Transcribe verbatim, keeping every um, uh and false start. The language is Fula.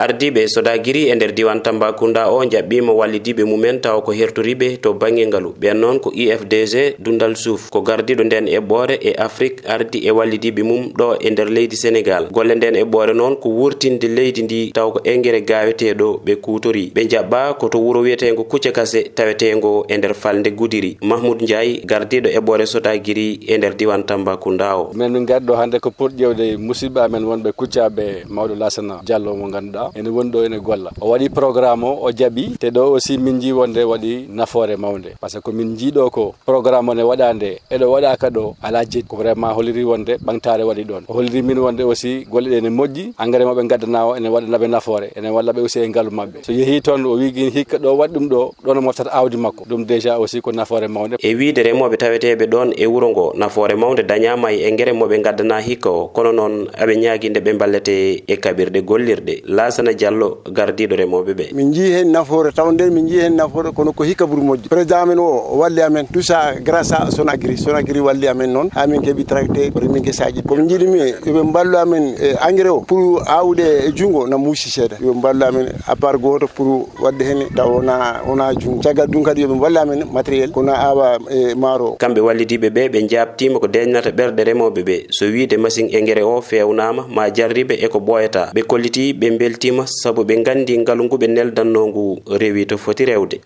Ardiiɓe Sodagiri e nder diiwaan Tambacounda o njaɓɓiima wallidiiɓe mumen tawa ko hertoriiɓe to bannge ngalu. Ɓeen noon ko U F D G Dundal Suuf, ko gardiiɗo ndeen eɓɓoore e Afrik, ardi e wallidiiɓe mum ɗo e nder leydi Senegaal. Golle ndeen eɓɓoore noon ko wuurtinde leydi ndi tawa ko engrais gaaweteeɗo ɓe kuutorii. Ɓe njaɓɓaa ko to wuro wiyeteengo Kuccakase taweteengo e nder falnde Gudiri. Mahmoud Ndiaye, gardiiɗo eɓɓoore Sodagiri e nder diiwaan Tambacounda o. Minen min ngari ɗo hannde ko pour ƴeewde musidɓe amen wonɓe Kuccaabe mawɗo Laasana Diallo mo ngannduɗaa ene woni ɗo ene golla. O waɗi programme o, o jaɓi, te ɗo aussi min njii wonde waɗi nafoore mawnde. Par ce que min njii ɗo ko programme o ne waɗaa nde, e ɗo waɗaaka ɗo alaa jeɗɗi. Ko vraiment holliri wonde ɓamtaare waɗi ɗoon. O holliri min wonde aussi golle ɗe ne moƴƴi, engrais mo ɓe ngaddanaa o ene waɗana ɓe nafoore, ene walla ɓe aussi e ngalu maɓɓe. So yehii toon o wii hikka ɗo waɗi ɗum ɗo, ɗoon o moftata aawdi makko. Ɗum déjà aussi ko nafoore mawnde. E wiyde remooɓe taweteeɓe ɗoon e wuro ngo, nafoore mawnde dañaama e engrais mo ɓe ngaddanaa hikka o, kono noon aɓe ñaagii nde ɓe mballete e kaɓirɗe gollirɗe. Laasana Diallo, gardiiɗo remooɓe ɓe. Min njii heen nafoore, tawa nden min njii heen nafoore, kono ko hikka ɓuri moƴƴi. Président amen o, o walli amen, tout ça grâce à Sonagri. Sonagri walli amen noon, haa min keɓi tracteur, rimi gesaaji. Ko min njiɗi mi, yo ɓe mballu amen e engrais o, pour aawde e junngo na muusi seeɗa. Yo ɓe mballu amen à part gooto pour waɗde heen taw wona, wona junngo. Caggal ɗum kadi yo ɓe mballu amen matériel, kono aawa e maaro o. Kamɓe wallidiiɓe ɓe, ɓe njaabtiima ko deeƴnata ɓerɗe remooɓe ɓe. So wiyde machine engrais o feewnaama, ma jarribe e ko ɓooyataa. Ɓe kollitii, ɓe mbeltiima sabu ɓe nganndi ngalu ngu ɓe neldannoo ngu rewii to foti rewde.